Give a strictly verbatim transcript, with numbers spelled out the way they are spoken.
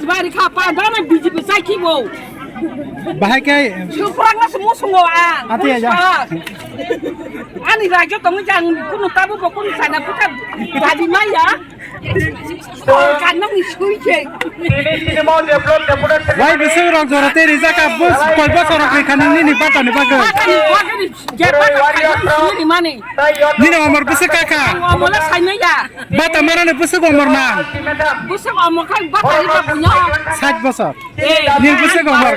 Bari kha pa dana B J P sai ki bo. Bahai kai. Suprang na semu sungo a. Ati aja. Ani rajo tong jang kunu tabu bo kunu sana puta dadi maya. Kan nang sui je. Wai bisi rok jora teri jaka bus koi bosor rok kani nini bata ni bago. Bata ni bago ni je bata ni mani. Nini omor bisi kaka. Omor la sai maya. Bata marani bwswk omor nang? Bwswk omor khai bata ri ba bunya. Sait bosor. Eh, nini bwswk omor?